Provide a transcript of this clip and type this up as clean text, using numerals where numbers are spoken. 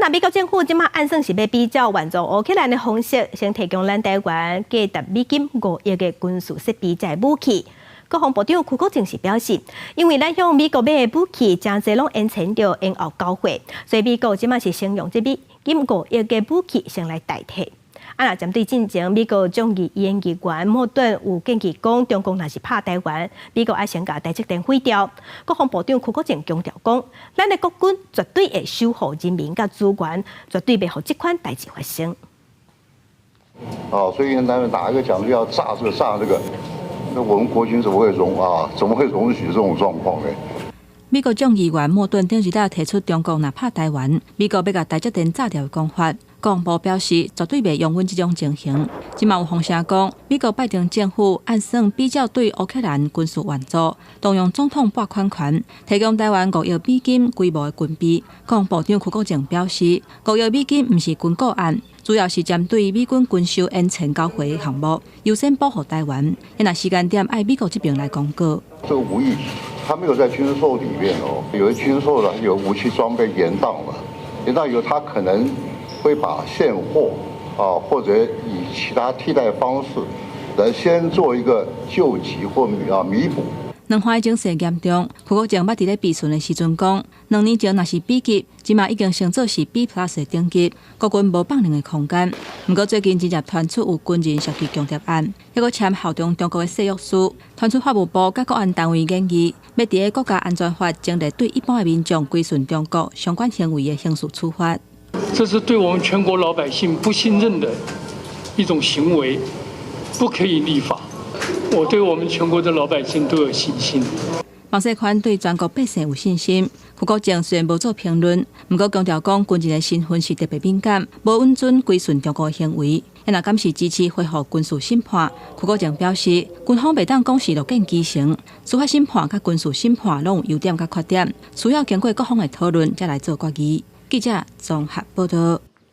若美國政府這馬按算是欲比照援助烏克蘭的方式，先提供咱台灣價值美金5億的軍事設備佮武器。國防部長邱國正是表示，因為咱向美國買的武器誠濟攏延遲著延後交貨，所以美國這馬是先用這美金五億的武器先來代替。啊，若針對進前美國眾議院議員莫頓有建議講，中共若是拍台灣，美國愛先共台積電毀掉。國防部長邱國正強調講，咱的國軍絕對會守護人民佮資源，絕對袂予這款代誌發生。哦，所以他們哪一個講要炸這個炸那個，那我們國軍怎麼會容啊？怎麼會容許這種狀況呢？美國眾議員莫頓頂日仔提出中共若拍台灣，美國欲共台積電炸掉的講法。國防部表示，絕對袂容忍這種情形。這馬有風聲講，美國拜登政府按算比照對烏克蘭軍事援助，動用總統撥款權，提供台灣五億美金規模的軍備。國防部長邱國正表示，五億美金毋是軍購案，主要是針對美軍軍售延遲交貨的項目，優先保護台灣。若時間點愛美國這邊來公告。這個5億，他沒有在軍售裡面哦，有的軍售的有武器裝備延宕了，延宕以後，他可能會把現貨啊，或者以其他替代方式來先做一個救急或彌補。兩岸情勢嚴重，邱國正捌佇咧備詢的時陣講，2年前若是 B 級，這馬已經升做是 B plus 的等級，國軍無放任的空間。毋過最近真正傳出有軍人涉及共諜案，抑閣簽效忠中國的誓約書，傳出法務部佮國安單位研議，欲佇個國家安全法增列對一般的民眾歸順中國相關行為的刑事處罰。這是對我們全國老百姓不信任的一種行為，不可以立法。我對我們全國的老百姓都有信心。黃世寬對全國百姓有信心。邱國正雖然無做評論，毋過強調講軍人的身份是特別敏感，無允准歸順中國的行為。若敢是支持恢復軍事審判，邱國正表示，軍方袂當講是樂見其成，司法審判佮軍事審判攏有優點佮缺點，需要經過各方的討論才來做決議。記者綜合報道。